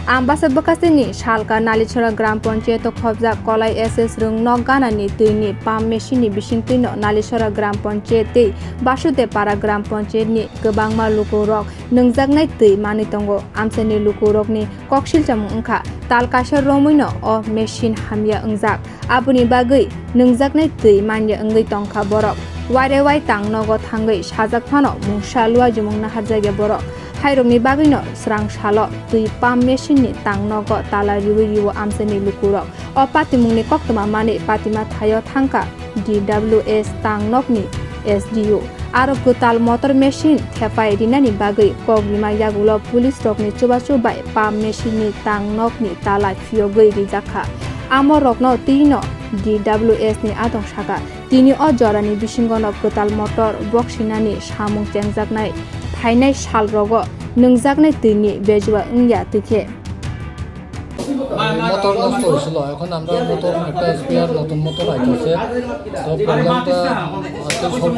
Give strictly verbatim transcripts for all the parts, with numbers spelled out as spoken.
Ambasa bwkhasini salka Nalisora Gram Panchayat o khobjak Kolai S S Rwng nok ganani twini pump machine ni bisingtwi no Nalisora Gram Panchayat tei Basudepara Gram Panchayat ni kwbangma lukurok nwngjaknai twi manwi tongo. Amchaini lukurokni koksilchamung wngkha tal kaisa romwi no o machine hamya wngjak. Aboni bagwi nwngjaknai twi manya wngwi tongkha borok. Waire wai tang nogo thangwi sajak phano mungsa luajumung naharjakya borok. Hairokni bagwino swrang salo twi pump machine ni tang nogo tala riwi rio amchaini lukurok. O patimungni koktwma manwi patima thaio thangkha D W S tang nokni S D O. Aro kwtal motor machine thepai rinani bagwi kok rima yagulo police rokni chubachu bai pump machine ni tang nokni tala phiyogwi rijakha. Amo rokno twino D W S ni adong saka. Tini o jorani bisingono kwtal motor boksinani samung chengjaknai phainai salrogo nwngjaknai twini bejua wngya twikhe. Motor নষ্ট হয়েছিল, এখন আমরা মোটর একটা স্পেয়ার নতুন মোটর আইতেছে। তো প্রবলেমটা আসলে সব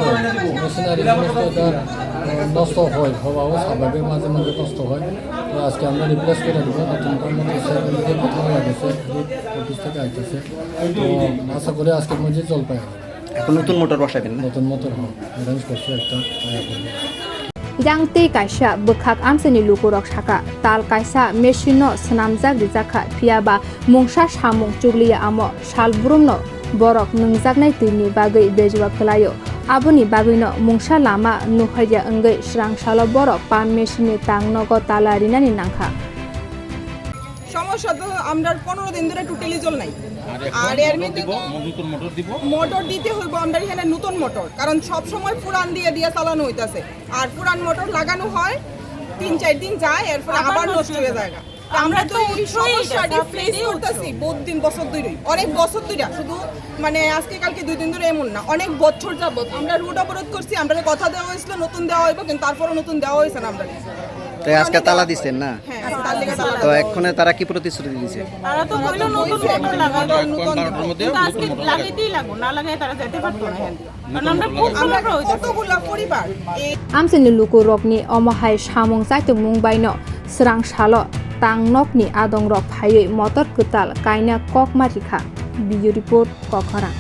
মেশিনারি সমস্ত এটা, আহ, নষ্ট হয়, হওয়াও স্বাভাবিক, মাঝে মাঝে নষ্ট হয়। তো আজকে আমরা রিপ্লেস করে দেবো, নতুন মোটর সেট অনুযায়ী কথা হয়ে গেছে, অফিস থেকে আইতেছে। তো আশা করি আজকের মধ্যে জল পাই। এখন নতুন মোটর বসাবেন না? নতুন মোটর, হ্যাঁ, অ্যারেঞ্জ করছি একটা, আহ, Yang tei kaisa bwkhak amchaini lukurok saka, tal kaisa machine no swnamjak rijakha, phiya ba mungsa samung chukliya amo sal brumno borok nwngjaknai twini bagwi bejua kwlaio. Aboni bagwino mungsa lama nuhaiya wngwi swrang salo borok pump machine ni tang nogo tala rinani nangkha. সমস্যা তো আমরা পনেরো দিন ধরে টোটালি জল নাই। আর এর মধ্যে তো নতুন মোটর দিব। মোটর দিতে হইব আমরা এখানে নতুন মোটর, কারণ সব সময় পুরান দিয়ে দিয়ে চালানো হইতাছে। আর পুরান মোটর লাগানো হয়, তিন চার দিন যায়, এরপর আবার আবার নষ্ট নষ্ট হয়ে হয়ে যায়। যায়। আমরা আমরা তো তো এই উৎসই সমস্যাটি এটা, ফেস করতেছি বহুত দিন, বছর ধরেই, অনেক বছর ধরে। শুধু মানে আজকে কালকে দুই দিন ধরে এমন না, অনেক বছর যাবত আমরা রোড অবরোধ করছি। আমরা কথা দেওয়া হয়েছিল, নতুন দেওয়া হইব, কিন্তু তারপরও নতুন দেওয়া হয়েছে না আমরা। তাই আজকে তালা দিচ্ছেন না? হ্যাঁ, তার লেগে তালা তো দেওয়া এক্ষণে তারা কি প্রতিশ্রুতি দিছে? তারা তো কইলো নতুন মোটর লাগাবে। নতুন মোটর। কিন্তু আজকে লাগাইতেই লাগবো, না লাগাই তারা যেতে পারতো না এখান থেকে। কারণ আমরা খুব আমরা সমস্যা হইতাছে। কতগুলা পরিবার এই Amchaini lukurokni omo hai samung chaitokmung baino swrang salo tang nokni adongrok phaiwi motor kwtal kaina kokma rikha. Bureau Report, Kokharang.